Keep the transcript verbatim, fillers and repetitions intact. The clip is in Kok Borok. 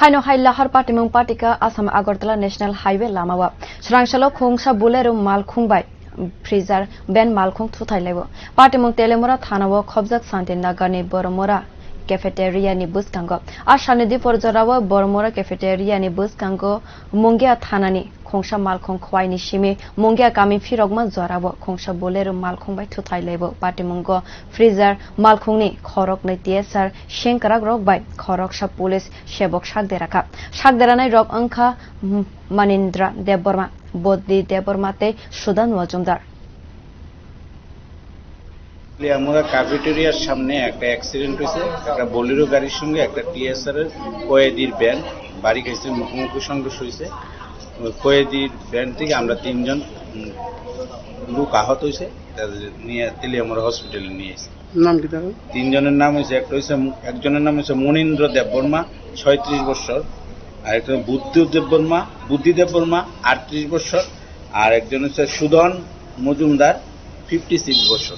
Haino hai lahar patimung patika Assam Agartala National Highway lamao. Srangsalo khungsa Bolero malkhung bai Freezer van malkhung thuthai laibo. Patimung Teliamura thanao khobjak Santi Nagarni Boromura cafeteria ni bwskango. A salni dipor jorao Boromura cafeteria ni bwskango Mungia thanani khungsa malkhung khwaini simi Mungia kami phirokma jorao khungsa Bolero malkhung bai thuthai laibo. Patimungo Freezer malkhungni khoroknwi T S R sengkrakrok bai khoroksa police sebok sakderakha. Sakderanairok wngkha Manindra Debbarma, Bodhi Debbarma tei Sudan Majumdar. Teliamura ক্যাফেটেরিয়ার সামনে একটা অ্যাক্সিডেন্ট হয়েছে। একটা বোলেরো গাড়ির সঙ্গে একটা টিএসআর এর কয়েদির ভ্যান বাড়ি খাইছে, মুখোমুখি সংঘর্ষ হয়েছে। ওই কয়েদির ভ্যান থেকে আমরা তিনজন, উম, লোক আহত হয়েছে, তাদের নিয়ে তেলিয়ামুড়া হসপিটালে নিয়ে এসেছি। নাম কি তার? তিনজনের নাম হয়েছে, একটা হয়েছে, একজনের নাম হচ্ছে মনীন্দ্র দেববর্মা, ছয়ত্রিশ বছর, আর একটা বুদ্ধ দেববর্মা, বুদ্ধি দেববর্মা, আটত্রিশ বছর, আর একজন হচ্ছে সুধন মজুমদার, ফিফটি সিক্স বছর।